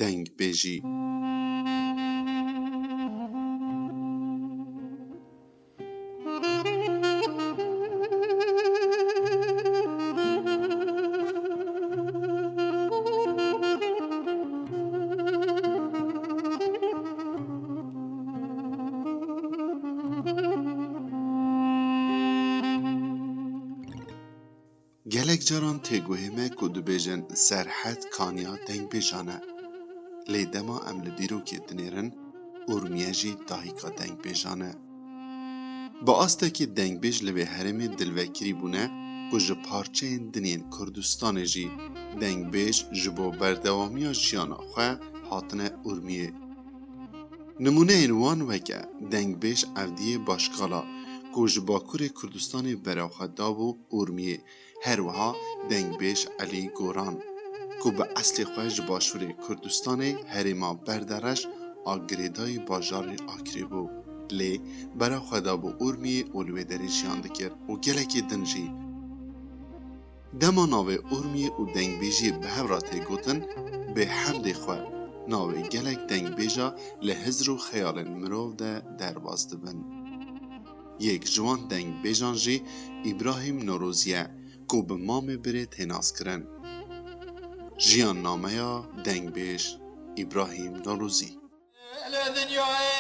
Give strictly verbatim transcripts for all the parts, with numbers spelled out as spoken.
dengbêjî. Gelek caran tê guhê me ku dibêjin Serhed kaniya dengbêjan e. Lê dema em li dîrokê dinêrin, Urmiye jî dayika dengbêjan e. Bi astekî dengbêj li vê herêmê dilvekirî bûne ku ji parçeyên din yên Kurdistanê jî dengbêj ji bo berdewamiya jiyana xwe hatine Urmiyê. Nimûneyên wan weke dengbêj Evdiyê Başkala ku ji Bakurê Kurdistanê berew xwe dabû Urmiyê, her wiha dengbêj Elî Goran ku bi eslê xwe ji Başûrê Kurdistanê herêma Berdereş a girêdayî bajarê Akrê bû. Lê berew xwe dabû Urmiyê û li wê derê jiyan dikir û gelekî din jî. Dema navê Urmiyê û dengbêjiyê bi hev re tê gotin, bê hemdê xwe navê gelek dengbêja li hizr û xeyalên mirov de derbas dibin. Yek ji wan dengbêjan jî Îbrahîm Norozî ye ku bi Mamê Birê tê naskirin. Jiyannameya dengbêj Îbrahîm Norozî. Ele dinyayê,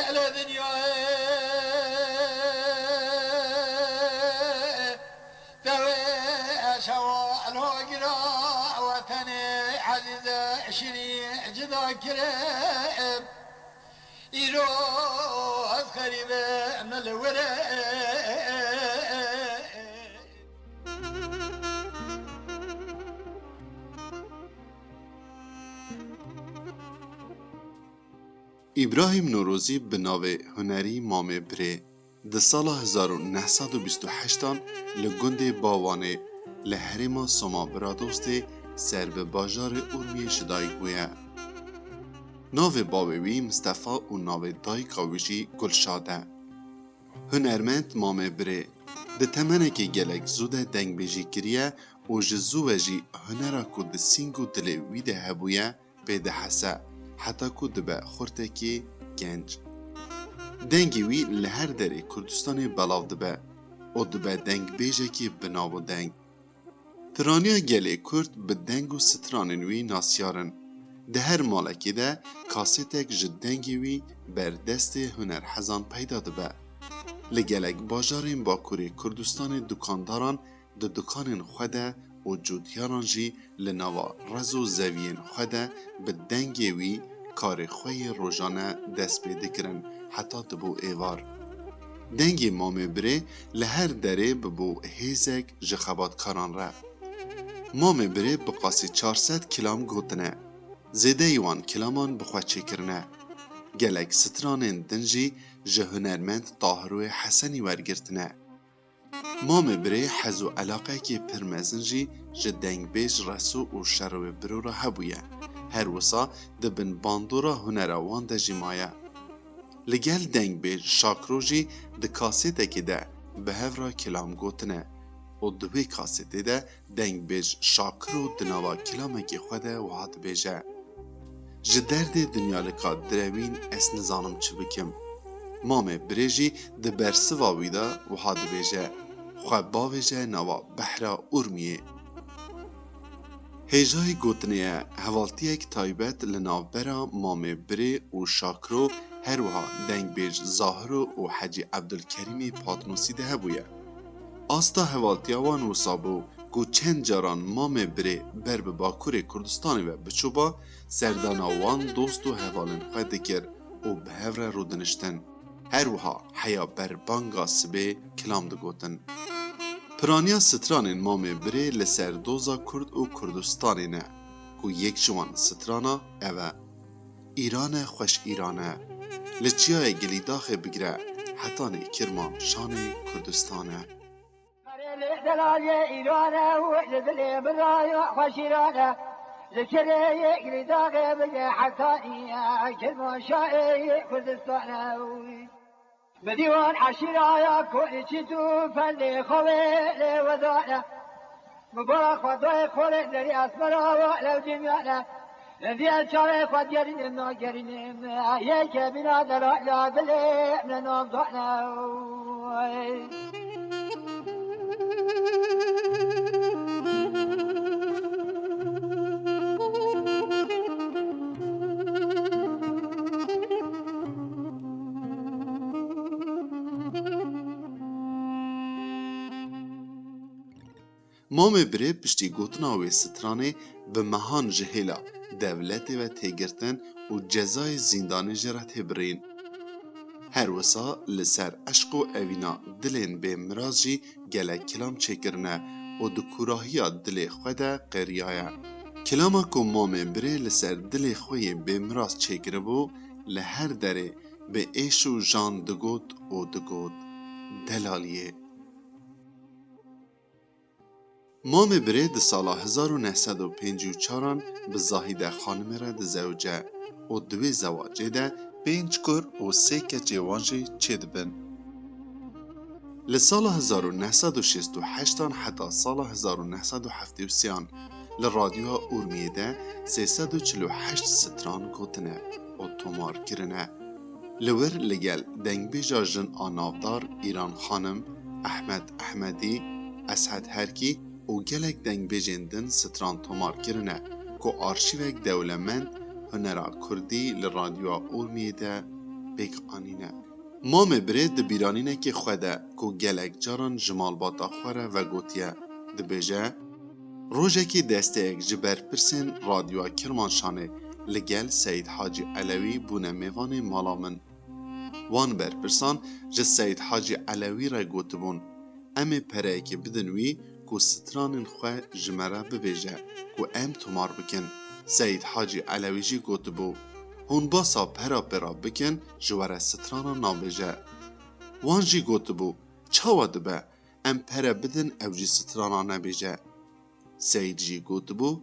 ele dinyayê, tewê şewa lo gira wetenê ezîze şirî cida kire. Îro ez xerîbe me li wir e. Îbrahîm Norozî bi navê hunerî Mamê Birê di sala hezar û neh sed û bîst û heştan li gundê Bawanê li herêma Soma Biradostê ser bi bajarê Urmiyê ji dayik bûye. Navê bavê wî Mistefa û navê dayika wî jî Gulşad e. Hunermend Mamê Birê di temenekî gelek zû de dengbêjî kiriye û ji zû ve jî hunera ku di sîng û dilê wî de hebûye pê dihese, heta ku dibe xurtekî genc. Dengê wî li her derê Kurdistanê belav dibe û dibe dengbêjekî bi nav û deng. Piraniya gelê Kurd bi deng û stranên wî nasiyar in. Di her malekê de kasêtek ji dengê wî ber destê hunerhezan peyda dibe. Li gelek bajarên Bakurê Kurdistanê dukandaran di dukanên xwe de û cûtyaran jî li nava rez û zeviyên xwe de bi dengê wî karê xwe yê rojane dest pê dikirin heta dibû êvar. Dengê Mamê Birê li her derê bibû hêzek ji xebatkaran re. Mamê Birê bi qasî çar sed kilam gotine. Zêdeyî wan kilaman bi xwe çêkirine. Gelek stranên din jî ji hunermend Tahiroyê Hesenî wergirtine. Mamê Birê hez û eleqeyekî pir mezin jî ji dengbêj Reso û Şeroyê Biro re hebûye. Her wisa di bin bandora hunera wan de jî maye. Li gel dengbêj Şakro jî di kasêtekê de bi hev re kilam gotine û di wê kasêtê de dengbêj Şakiro di nava kilamekî xwe de wiha dibêje: Ji derdê dinyalika direwîn ez nizanim çi bikim. Mamê Birê jî di bersiva wî de wiha dibêje: Xwe bavêje nava behra Urmiyê. Hêjayî gotinê ye, hevaltiyek taybet li navbera Mamê Birê û Şakiro, her wiha dengbêj Zahiro û Hecî Ebdulkerîmê Patnosî de hebûye. Asta hevaltiya wan wisa bû ku çend caran Mamê Birê ber bi Bakurê Kurdistanê ve biçûba, serdana wan dost û hevalên xwe dikir û bi hev re rûdiniştin. Her wiha heya berbanga sibê kilam digotin. Piraniya stranên Mamê Birê li ser doza Kurd û Kurdistanê ne ku yek ji wan strana ev e: Îran e, xweş Îran e. Li çiyayê Gilîdaxê bigire hetanê Kirmanşanê Kurdistan e. Karê li delalê Îran e û li dilê min raya xweş Îran e. Li kirê yek li daxê bige hetanî ye, Kirmanşahê Kurdistan e. Bi dîwan eşîra ya ku çît û pendê xwe wê lê wedane. Bi bara xwe doyê xwe lê derî esmera wa lew dîmyane. Lê diye çavê xwe gerînim nagerînim. Yê kevîna dera ya dilê min nam dane. Mamê Birê piştî gotina wê stranê bi mehan ji hêla dewletê ve tê girtin û cezayê zîndanê jê re tê birîn. Her wisa li ser eşq û evîna dilên bêmiraz jî gelek kilam çêkirine û di kûrahiya dilê xwe de qêriyaye. Kilama ku Mamê Birê li ser dilê xwe yê bêmiraz çêkiribû, li her derê bi êş û jan digot û digot, Delaliyê. Mamê Birê di sala hezar û neh sed û pêncî û çaran bi Zahîde Xanimê re dizewice û di wê zewacê de pênc kur û sê keçê wan jî çêdibin. Li sala hezar û neh sed û şêst û heştan heta sala hezar û neh sed û heftê û sêyan li Radyoya Urmiyê de sê sed û çil û heşt stran gotine û tomar kirine. Li wir li gel dengbêja jin a navdar Îran Xanim, Ehmed Ehmedî, Eshed Herkî û gelek dengbêjên din stran tomar kirine ku arşîvek dewlemend hunera kurdî li Radyoya Urmiyê de pêk anîne. Mamê Birê di bîranînekê xwe de ku gelek caran ji malbata xwe re vegotiye, dibêje, Rojekê desteyek ji berpirsên Radyoya Kirmanşanê li gel Seyîd Hacî Elewî bûne mêvanê mala min. Wan berpirsan ji Seyîd Hacî Elewî re gotibûn, Em ê pereyekê bidin wî ku stranên xwe ji me re bibêje ku em tomar bikin. Seyîd Hacî Elewî jî gotibû, Hûn basa pera pê re bikin, ji we re strana nabêje. Wan jî gotibû, Çawa dibe? Em pere bidin, ew jî strana nebêje. Seyîd jî gotibû,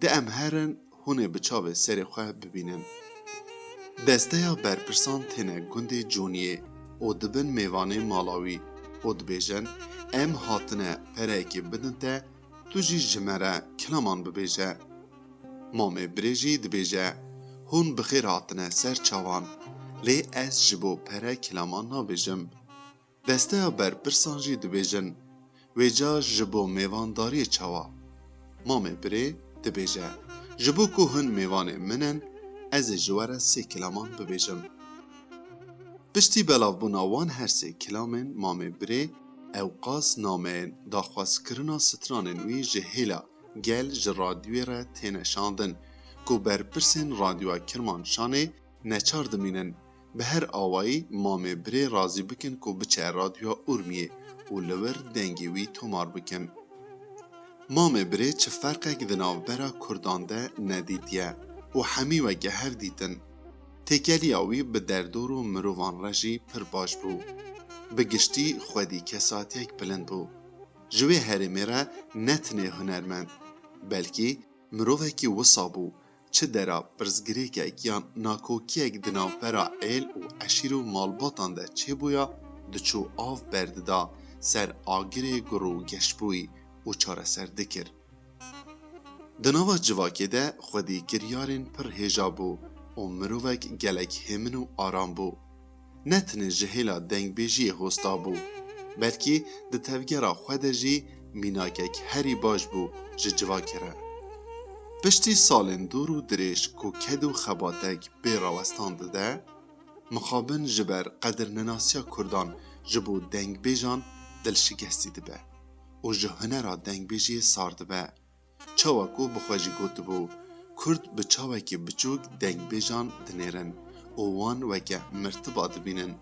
Di em herin, hûn ê bi çavê serê xwe bibînin. Desteya berpirsan têne gundê Coniyê û dibin mêvanê mala wî û dibêjin, Em hatine pereyekê bidin te, tu jî ji me re kilaman bibêje. Mamê Birê jî dibêje, Hûn bi xêr hatine ser çavan, lê ez ji bo pere kilaman nabêjim. Desteya berpirsan jî dibêjin, Wêca ji bo mêvandariyê çawa? Mamê Birê dibêje, Ji bo ku hûn mêvanê min in, ez ê ji we re sê kilaman bibêjim. Piştî belavbûna wan her sê kilamên Mamê Birê, ewqas nameyên daxwazkirina stranên wî ji hêla gel ji radyoyê re têne şandin ku berpirsên Radyoya Kirmanşanê neçar dimînin, bi her awayî Mamê Birê razî bikin ku biçe Radyoya Urmiyê û li wir dengê wî tomar bikin. Mamê Birê çi ferqek di navbera kurdan de nedîtiye û hemî weke hev dîtin. Têkeliya wî bi derdor û mirovan re jî pir baş bû. Bi giştî xwedî kesatiyek bilind bû. Ji wê herêmê re ne tenê hunermend, belkî mirovekî wisa bû, çi dera pirsgirêkek yan nakokiyek di navbera êl û eşîr û malbatan de çêbûya, diçû av berdida ser agirê gur û geşbûyî û çareser dikir. Di nava civakê de xwedî kiryarên pir hêja bû û mirovek gelek hêmin û aram bû. Ne tenê ji hêla dengbêjiyê hosta bû, belkî di tevgera xwe de jî mînakek herî baş bû ji civakê re. Piştî salên dûr û dirêj ku ked û xebatek bê rawestan dide, mixabin ji ber qedirnenasiya kurdan ji bo dengbêjan dilşikestî dibe û ji hunera dengbêjiyê sar dibe. Çawa ku bi xwe jî gotibû, Kurd bi çavekî biçûk dengbêjan dinêrin û wan weke mirtiba dibînin.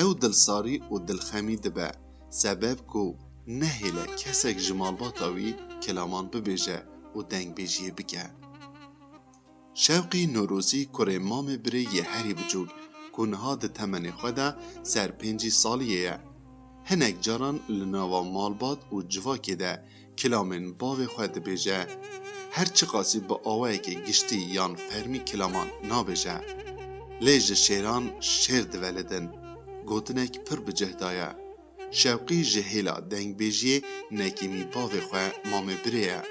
Ew dilsarî û dilxemî dibe, sebeb ku nehêle kesek ji malbata wî kilaman bibêje û dengbêjiyê bike. Şewqî Nûrûsî kurê Mamê Birê yê herî biçûk ku niha di temenê xwe de ser pêncî saliyê ye. Hinek caran li nava malbat û civakê de kilamên bavê xwe dibêje. Her çiqasî bi awayekê giştî yan fermî kilaman nabêje. Lê ji şêran şêr divelidin. gotinek pir bi cih daye. Şewqî ji hêla dengbêjiyê nekîmî bavê xwe Mamê Birê ye.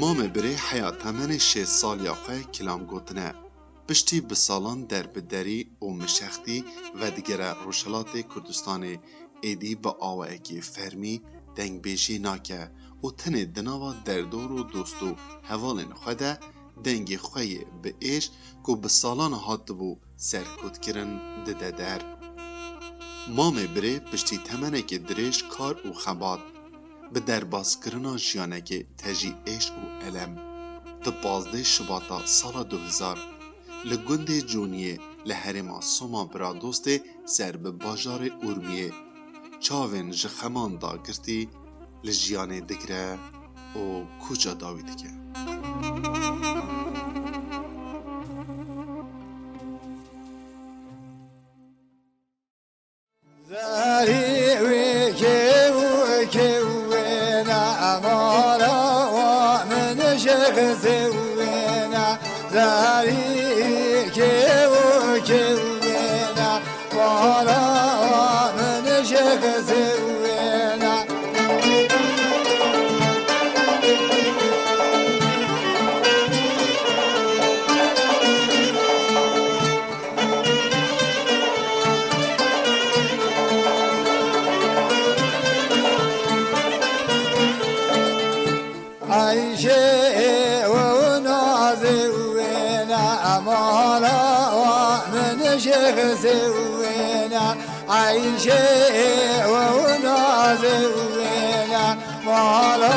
Mamê Birê heya temenê şêst saliya xwe kilam gotine. Piştî bi salan derbiderî û mişextî vedigere Rojhilatê Kurdistanê, êdî bi awayekî fermî dengbêjiyê nake û tenê di nava derdor û dost û hevalên xwe de dengê xwe yê bi êş ku bi salan hatibû serkotkirin dide der. Mamê Birê piştî temenekê dirêj kar û xebat, bi derbaskirina jiyanekê tejî êş û elem, di pazdeh Şibata sala du hezar li gundê Coniyê li herêma Soma Biradostê ser bi bajarê Urmiyê çavên ji xeman dagirtî li jiyanê digire û kûça dawî dike. Zarî wê kew kew wêna, mala wa min şexsê wêna. Zarî kew kew wêna, mala wa min şexsê wêna. Ayşê û nazê wêna, mala wa min şexsê wêna. Ayşê û nazê wêna, mala